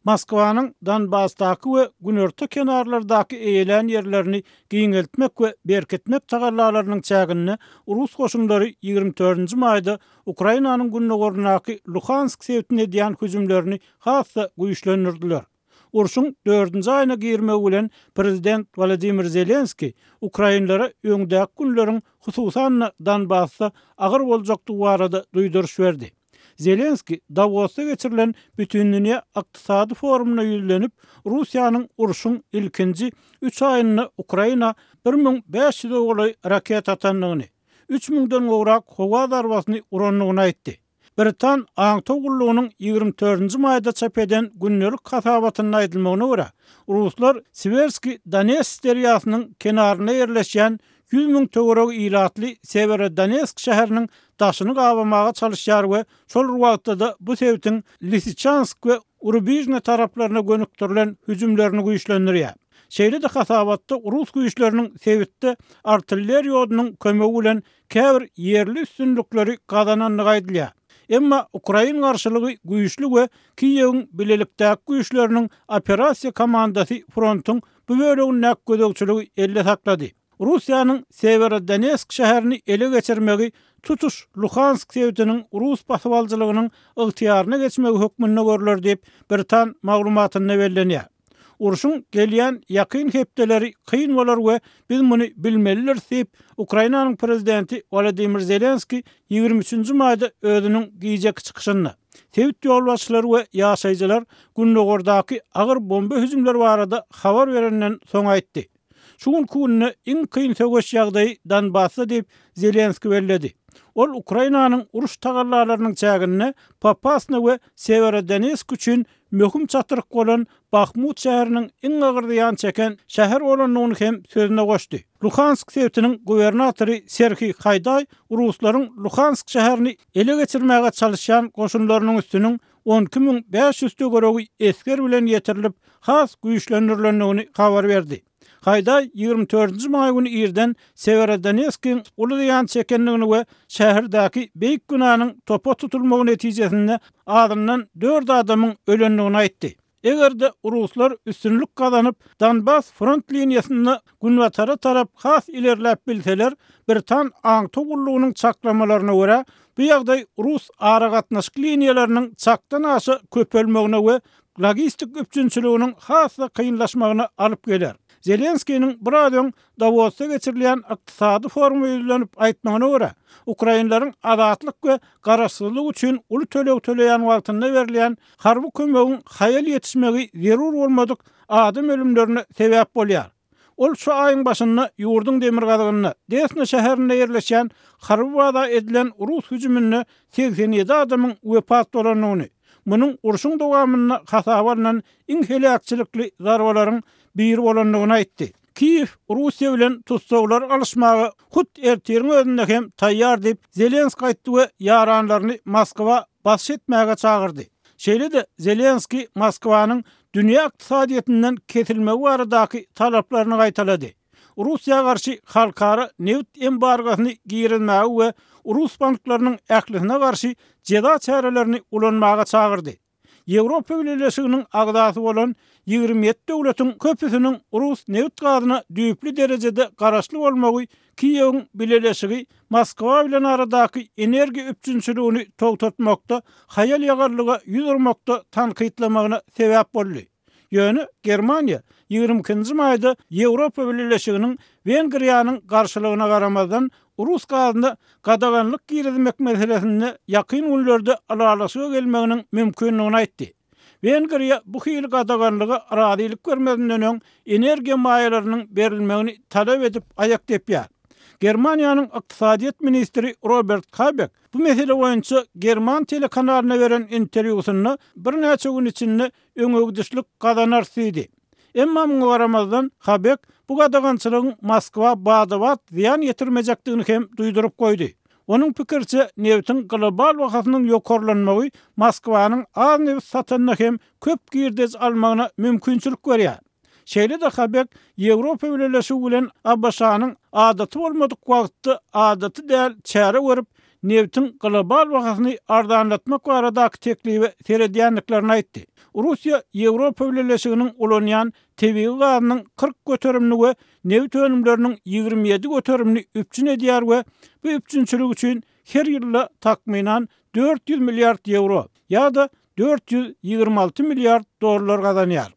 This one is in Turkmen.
Moskwanyň Donbasdaky we günorta kenarlardaky eýelän ýerlerini giňeltmek we berkitmek tagallalarynyň çäginde rus goşunlary 24-nji maýda Ukrainanyň gündogaryndaky Luhansk sebitine edýän hüjümlerini has-da güýçlendirdiler. Urşuň dördünji aýyna girmegi bilen prezident Wolodymyr Zelenskiý ukrainlere öňdäki günleriň, hususan-da Donbasda agyr boljakdygy barada duýduryş berdi. Zelenskiý Dawosda geçirilen Bütindünýä ykdysady forumyna ýüzlenip, Russiýanyň urşuň ilkinji üç aýynda Ukraina 1500-e golaý raketa atandygyny, üç müňden gowrak howa zarbasyny urandygyny aýtdy. Britan aňtaw gullugynyň 24-nji maýda çap eden gündelik hasabatynda aýdylmagyna görä, ruslar Siwerskiý Donets derýasynyň kenarynda ýerleşýän 100 müň töweregi ilatly Sewerodonesk şäheriniň daşyny gabamaga çalyşýar we şol bir wagtda-da bu sebitiň Lisiçansk we Rubižne taraplaryna gönükdirilen hüjümlerini güýçlendirýär. Şeýle-de hasabatda rus güýçleriniň sebitde artilleriýa odunyň kömegi bilen käbir ýerli üstünlikleri gazanandygy aýdylýar. Emma ukrain garşylygy güýçli we Kiýewiň bilelikdäki güýçleriniň operasiýa komandasy frontuň bu bölegindäki gözegçiligi elde saklady. Russiýanyň Sewerodonesk şäherini ele geçirmegi tutuş Luhansk sebitiniň rus basybalyjylygynyň ygtyýaryna geçmegi hökmünde görler diýip, britan maglumatynda bellenýär. Urşuň gelýän ýakyn hepdeleri kyn bolar we biz muny bilmelidiris diýip, Ukrainanyň prezidenti Wolodymyr Zelenskiý 23-nji maýda özüniň gijeki çykyşynda, sebit ýolbaşçylary we ýaşaýjylar gündogardaky agyr bomba hüjümleri barada habar berenden soň aýtdy. Şu günki günde iň kyn söweş ýagdaýy Donbasda diýip, Zelenskiý belledi. Ol Ukrainanyň uruş tagallalarynyň çäginde Popasna we Sewerodonetsk üçin möhüm çatryk bolan Bahmut şäheriniň iň agyr zyýan çeken şäher bolandygyny hem sözüne goşdy. Luhansk sebitiniň gubernatory Serhiý Haýdaý ruslaryň Luhansk şäherini ele geçirmäge çalyşýan goşunlarynyň üstüniň 12 500 töweregi esger bilen ýetirilip, has güýçlendirilendigini habar berdi. Haýdaý 24-nji maý güni irden Sewerodonetskiň uly zyýan çekendigini we şäherdäki beýik binanyň topa tutulmagy netijesinde azyndan dört adamyň ölendigini aýtdy. Eger-de ruslar üstünlik gazanyp, Donbas front liniýasynda günbatara tarap has ilerläp bilseler, britan aňtaw gullugynyň çaklamalaryna görä, bu ýagdaý rus aragatnaşyk liniýalarynyň çakdan aşa köpelmegine we logistik üpjünçiliginiň has-da kynlaşmagyna alyp geler. Zelenskiniň biraz öň Dawosda geçirilýän ykdysady foruma ýüzlenip aýtmagyna görä, ukrainleriň azatlyk we garaşsyzlyk üçin uly töleg töleýän wagtynda berilýän harby kömegiň haýal ýetişmegi zerur bolmadyk adam ölümlerine sebäp bolýar. Ol şu aýyň başynda ýurduň demirgazygynda, Desna şäherinde ýerleşýän harby baza edilen rus hüjüminde 87 adamyň wepat bolandygyny, munuň urşuň dowamynda hasaba alnan iň heläkçilikli zarbalaryň biri bolandygyny aýtdy. Kiýew Russiýa bilen tussaglar alyşmaga hut ertiriň özünde hem taýýar diýip, Zelenskiý aýtdy we ýaranlaryny Moskwa basyş etmäge çagyrdy. Şeýle-de Zelenskiý Moskwanyň dünýä ykdysadyýetinden kesilmegi baradaky talaplaryny gaýtalady. Russiýa garşy halkara nebit embargosyny girizmäge we rus banklarynyň ählisine garşy jeza çärelerini ulanmaga çagyrdy. Ýewropa Bileleşiginiň agzasy bolan 27 döwletiň köpüsiniň rus nebit-gazyna düýpli derejede garaşly bolmagy Kiýewiň Bileleşigi Moskwa bilen aradaky energiýa üpjünçiligini togtatmakda haýal-ýagallyga ýüz urmakda tankytlamagyna sebäp boldy. Ýöne Germaniýa 22-nji maýda Ýewropa Bileleşiginiň Wengriýanyň garşylygyna garamazdan rus gazyna gadaganlyk girizmek meselesinde ýakyn günlerde ylalaşyga gelmeginiň mümkindigini aýtdy. Wengriýa bu hili gadaganlyga razylyk bermezinden öň energiýa maýalarynyň berilmegini talap edip aýak depýär. Germaniýanyň ykdysadyýet ministri Robert Habek bu mesele boýunça german telekanalyna beren interwýusynda birnäçe gün içinde öňegidişlik gazanarys diýdi. Emma muňa garamazdan, Habek bu gadagançylygyň Moskwa bada-bat zyýan ýetirmejekdigini hem duýduryp goýdy. Onuň pikiriçe, nebitiň global bahasynyň ýokarlanmagy Moskwanyň az nebit satanda hem köp girdeji almagyna mümkinçilik berýär. Şeýle-de Habek Ýewropa Bileleşigi bilen ABŞ-nyň adaty bolmadyk wagtda adaty däl çäre görüp, nebitiň global bahasyny arzanlatmak baradaky teklibe seredýändiklerini aýtdy. Russiýa Ýewropa Bileleşiginiň ulanýan tebigy gazynyň 40 göterimini we nebit önümleriniň 27 göterimini üpjün edýär we bu üpjünçilik üçin her ýylda takmynan 400 milliard ýewro ýa-da 426 milliard dollar gazanýar.